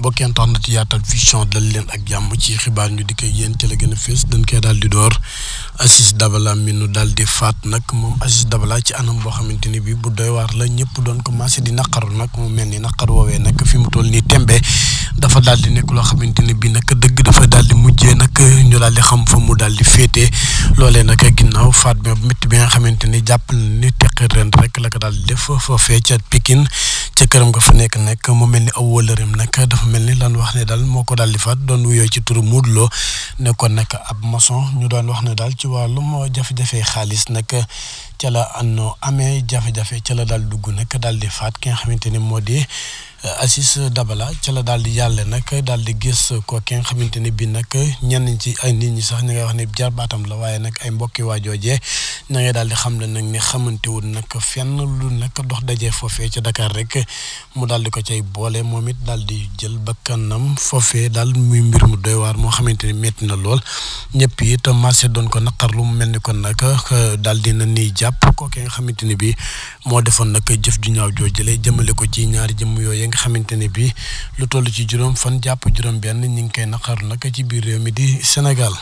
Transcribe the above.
mbokki internet Yaatal Vision dal leen ak jàmm ci xibaar ñu di koy yéen ci la gën a fees dañ koy daal di door Aziz Dabala mi nu daal di faat nag moom Aziz Dabala ci anam boo xamante ni bi bu doy waar la ñëpp doon commencé di naqaru nag mu mel ni naqar woowee nag fi mu toll nii tembe dafa daal di nekk loo xamante ni bi nag dëgg dafa daal di mujjee nag ñu daal di xam fa mu daal di féetee loolee nag ginnaaw faat bi métti bi nga xamante ni jàpp ni teq ren rek la ko daal di def foofee ca Pikine ca këram nga fa nekk nag mu mel ni aw wëllëreem nag dafa mel ni lan wax ne daal moo ko daal di faat doon wuyoo ci turu Modou Lo nekkoon nag ab maçon ñu doon wax ne daal ci wàllum jafe-jafe xaalis nag ca la amee jafe-jafe ca la daal dugg nag daal di faat ki nga xamante ni moo di Aziz Dabala ca la daal di yàlla nag daal di gis ko ki nga xamante ni bii nag ñenn ci ay nit ñi sax ñu ngay wax ne jarbaatam la waaye nag ay mbokki waajoojee na ngay daal di xam ne nag ni xamante wul nag fenn lu nag dox dajee foofee ca Dakar rek mu daal di ko cay boole moom it daal di jël bakkanam foofee daal muy mbir mu doy waar moo xamante ni métti na lool ñëpp it marché doon ko naqarlu mu mel ni kon nag daal di na ni jàpp ko ki nga xamante ni bii moo defoon nag jëf ju ñaaw joo jëlee jëmale ko ci ñaari jëmm yooyu nga xamante ne bii lu toll ci juróom fan jàpp juróom benn ñi ngi koy naqaru nag ci biir réew mi di Sénégal.